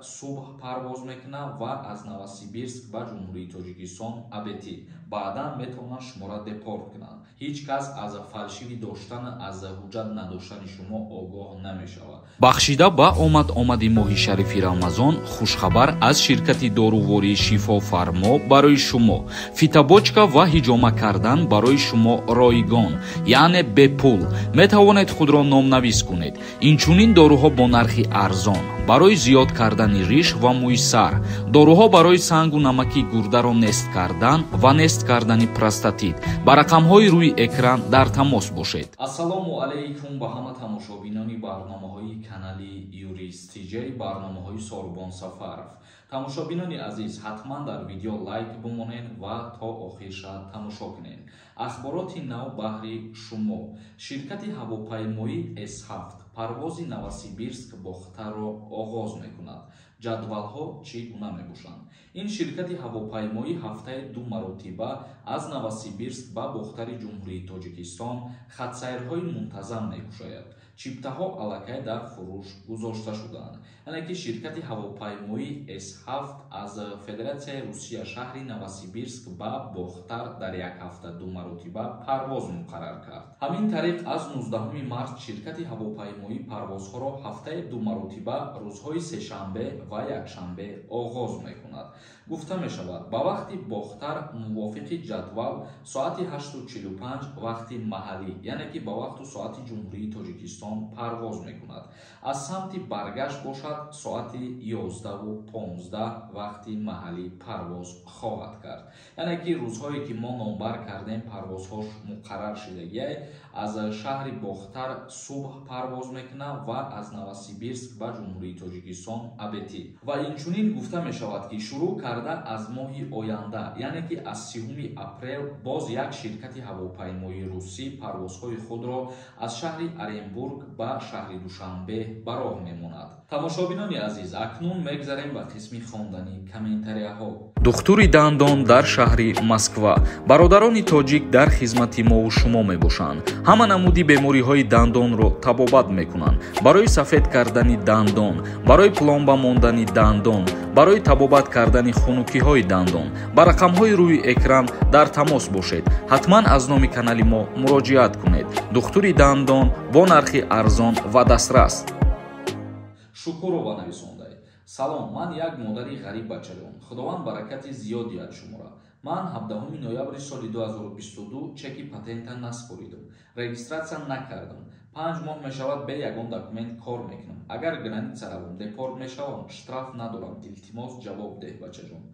Субҳ парвоз мекунад ва аз Новосибирск ба Ҷумҳурии Тоҷикистон обедӣ. Баъдан метавонанд шуморо депорт кунанд. Ҳеҷ кас аз фальшивый доштан, аз ҳуҷҷат надоштани шумо огоҳ намешавад. Бахшида ба омад омади моҳи шарифи Рамазон, хушхабар аз ширкати дорувории «Шифофармо» барои шумо: фитобочка ва ҳиҷома кардан барои шумо ройгон, яъне бепул. Метавонед худро номнавис кунед. Инчунин доруҳо бо нархи арзон барои зиёд кардани риш ва мӯи сар, доруҳо барои сангу намаки гурдаро нест кардан ва нест кардани простатит. Ба рақамҳои рӯи экран дар тамос бошед. Ассалому алайкум ба ҳама тамошобинони барномаҳои канали Юрист Тиҷай, барномаҳои Сорбон Сафаров. Тамошобинони азиз, ҳатман дар видео лайк бимонед ва то охирша тамошо кунед. Ахбороти нав баҳри шумо: ширкати ҳавопаймоӣ С7 парвози Новосибирск Бохтарро оғоз мекунад. Ҷадвалҳо чӣ гуна мебошанд? Ин ширкати ҳавопаймоӣ ҳафтаи ду маротиба аз Новосибирск ба Бохтари Ҷумҳурии Тоҷикистон хатсайрҳои мунтазам мекушояд. Чиптаҳо аллакай дар фурӯш гузошта шудаанд. Яъне ки ширкати ҳавопаймоӣ С7 аз Федератсияи Русия, шаҳри Новосибирск ба Бохтар дар як ҳафта ду маротиба парвоз муқаррар кард. Ҳамин тариқ, аз 19 март ширкати ҳавопаймоӣ парвозҳоро ҳафтаи ду маротиба, рӯзҳои сешанбе ва якшанбе оғоз мекунад. Гуфта мешавад, ба вақти Бохтар мувофиқи ҷадвал соати 8:45 вақти маҳаллӣ, яъне ки ба вақту соати Ҷумҳурии Тоҷикистон парвоз мекунад. Аз самти баргашт бошад, соати 11:15 вақти маҳаллӣ парвоз хоҳад кард. Яъне ки рӯзҳое ки мо номбар кардем, парвозҳош муқаррар шидагиай: аз шаҳри Бохтар субҳ парвоз мекунад ва аз Новосибирск ба Ҷумҳурии Тоҷикистон обедӣ. Ва инчунин гуфта мешавад, ки шурӯъ карда аз моҳи оянда, яъне ки аз 30 апрел, боз як ширкати ҳавопаймоии русӣ парвозҳои худро аз шаҳри Оренбург ба шаҳри Душанбе ба роҳ мемонад. Тамошобинони азиз, акнун мегзарем ба қисми хондани комментарияҳо. Духтури дандон дар шаҳри Москва. Бародарони тоҷик дар хизмати мову шумо мебошанд. Ҳама намуди бемориҳои дандонро табобат мекунанд: барои сафед кардани дандон, барои пломба мондани дандон, барои табобат кардани хунукиҳои дандон. Ба рақамҳои рӯи экран дар тамос бошед. Ҳатман аз номи канали мо муроҷиат кунед. Духтури дандон бо нархи арзон ва дастрас. Шукурова нависондай: «Салом, ман як модари ғариб бачаҷон. Худованд баракати зиёд диҳад шуморо. Ман 17 ноябри соли 2022 чеки патента наспоридам, регистрация накардам. 5 моҳ мешавад, бе ягон документ кор мекунам. Агар граница равам, депорт мешавам? Штраф надорам. Илтимос, ҷавоб деҳ, бачаҷон».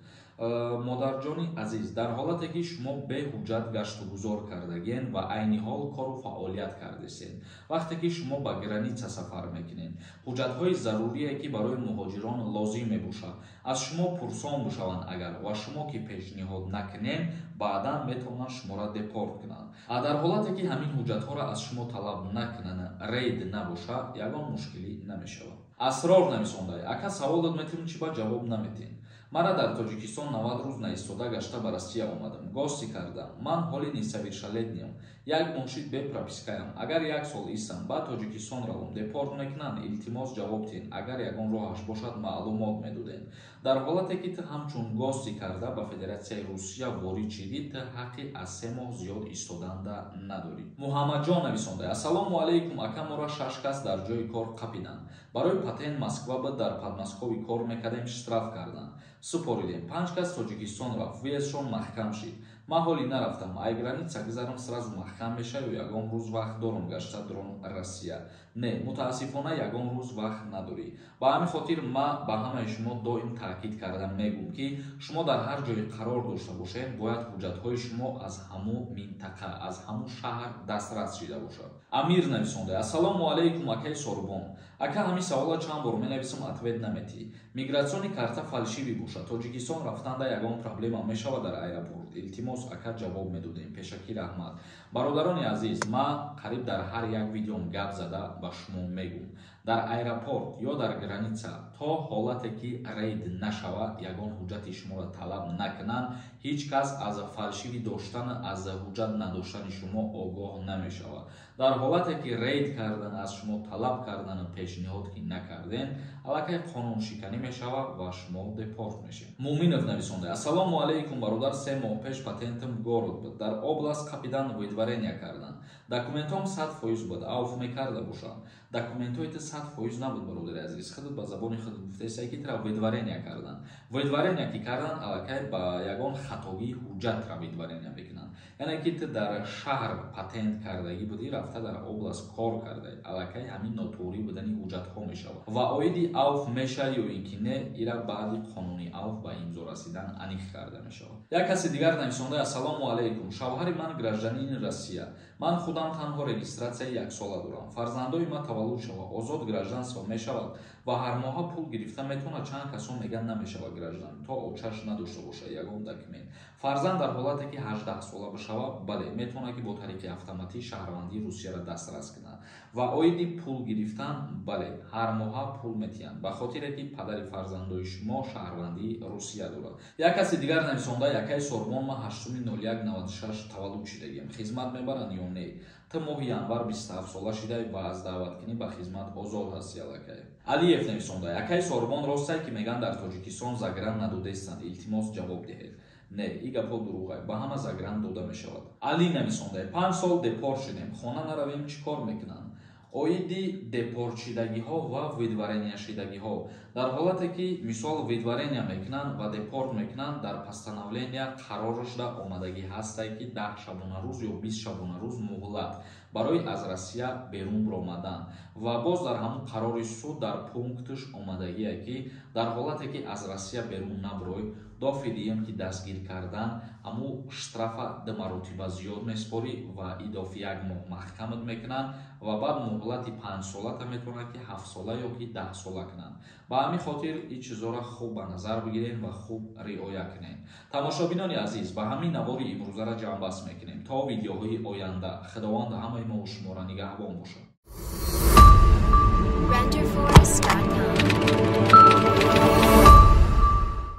Модарҷони азиз, дар ҳолате ки шумо беҳуҷҷат гаштугузор кардагиен ва айни ҳол кору фаъолият кардесен, вақте ки шумо ба граница сафар мекунед, ҳуҷҷатҳои зарурие ки барои муҳоҷирон лозим мебошад, аз шумо пурсон бошаванд агар ва шумо ки пешниҳод накунед, баъдан метавонанд шуморо депорт кунанд. А дар ҳолате ки ҳамин ҳуҷҷатҳоро аз шумо талаб накунанд, рейд набошад, ягон мушкилӣ намешавад. Асрор нависондай: «Ака, савол дод метавон, чӣ ба ҷавоб наметен? Мара дар Тоҷикистон 90 рӯз наистода гашта ба Россия омадам, гости кардам. Ман ҳоли несовершеннолетний ам, як моҳ шид бе пропискаям. Агар як сол истам, баъд Тоҷикистон равам, депорт мекунанд? Илтимос, ҷавоб тиҳен. Агар ягон роҳаш бошад, маълумот медодем». Дар ҳолате ки ту ҳамчун гости карда ба Федератсияи Русия ворид шидӣ, ту ҳаққи аз 3 моҳ зиёд истоданда надорӣ. Муҳаммадҷон нависонда: «Ассалому алайкум, ака. Моро шаш кас дар ҷои кор қапиданд барои патент. Москва буд, дар Подмосковье кор мекардем. Штраф карданд, супоридем. Панҷ кас Тоҷикистон рафт, въездшон маҳкам шид. Ман ҳолӣ нарафтам. Ай граница гузарам, сразу маҳкам мешавад ё ягон рӯз вақт дорам гашта дурон Россия?» Не, мутаассифона, ягон рӯз вақт надорӣ. Ба ҳамин хотир ман ба ҳамаи шумо доим таъкид карда мегӯм, ки шумо дар ҳар ҷое қарор дошта бошед, бояд ҳуҷҷатҳои шумо аз ҳамун минтақа, аз ҳамун шаҳр дастрас шида бошад. Амир нависонда: «Ассалому алайкум, акаи Сорбон. Ака, ҳамин савола чанд бор менависам, ответ наметӣ. Миграционный карта фальшивый бошад, Тоҷикистон рафтанда ягон проблема мешавад дар аэропорт? Илтимос, ака, ҷавоб медодем. Пешакӣ раҳмат». Бародарони азиз, ман қариб дар ҳар як видеом гап зада ба шумо мегӯм: Дар аэропорт ё дар граница то ҳолате ки рейд нашавад, ягон ҳуҷҷати шуморо талаб накунанд, ҳеҷ кас аз фальшивый доштан, аз ҳуҷҷат надоштани шумо огоҳ намешавад. Дар ҳолате ки рейд кардан, аз шумо талаб кардану пешниҳод ки накарден, аллакай қонуншиканӣ мешавад ва шумо депорт мешед. Муъминов нависонда: Ассалому алайкум, бародар, 3 моҳ пеш патентам город буд, дар област қапидан, выдворения кардан. Документом 100% буд, авф мекарда бошанд? Документҳои ту 100% набуд, бародари азиз. Худат ба забони худ гуфтаистай, ки тура выдворения кардан. Выдворения ки кардан, аллакай ба ягон хатогии ҳуҷҷатра выдворения мекунанд. Яъне ки ту дар шаҳр патент кардагӣ будӣ, рафта дар област кор кардаи, аллакай ҳамин нотуғрӣ будани ҳуҷҷатҳо мешавад. Ва оиди авф мешавад ё ин ки не, ира баъди қонуни авф ба имзо расидан аниқ карда мешавад. Як каси дигар нависонда: Ассалому алайкум, шавҳари ман гражданини Россия, ман худам танҳо регистратсияи яксола дорам. Фарзандои ман таваллуд шава, озод гражданство мешавад ва ҳар моҳа пул гирифта метавонад? Чанд касон мегӯянд, намешавад граждан, то очаш надошта бошад ягон документ. Фарзанд дар ҳолате ки 18 сола бишавад, бале, метавонад ки бо тариқи автоматӣ шаҳрвандии Русияро дастрас кунад. Ва оиди пул гирифтан, бале, ҳар моҳа пул метиҳанд, ба хотире ки падари фарзандои шумо шаҳрвандии Русия дорад. Як каси дигар нависонда: Якаи Сорбон, ман 8-01/96 таваллуд шидагиам, хизмат мебаранд ё не? Ту моҳи январ 27 сола шидай ва аз даъваткунӣ ба хизмат озод ҳастӣ аллакай. Алиев нависонда: Якаи Сорбон, ростае ки мегӯянд, дар Тоҷикистон загран надодестанд? Илтимос, ҷавоб диҳед. Не, и гапҳо дурӯғай, ба ҳама загран дода мешавад. Али нависонда: 5 сол депорт шудем, хона наравем, чӣ кор мекунанд? Оиди депортшидагиҳо ва выдворенияшидагиҳо, дар ҳолате ки, мисол, выдворения мекунанд ва депорт мекунанд, дар постановления қарор шуда омадагӣ ҳастае, ки 10 шабонарӯз ё 20 шабонарӯз муҳлат барои аз Россия берун баромадан. Ва боз дар ҳамон қарори суд дар пунктш омадагие, ки дар ҳолате ки аз Россия берун набурой, дофи диюм ки дастгир кардан, ҳамун штрафа ду маротиба зиёд меспорӣ ва идофи як моҳ маҳкамат мекунанд ва баъд муҳлати 5-солата метавонад ки 7-сола ё ки 10-сола кунанд. Ба ҳамин хотир ин чизҳоро хуб ба назар бигирем ва хуб риоя кунем. Тамошобинони азиз, ба ҳамин навори имрӯзара ҷамъбаст мекунем. То видеоҳои оянда Худованд ҳамаи мо шуморо нигаҳбон бошад.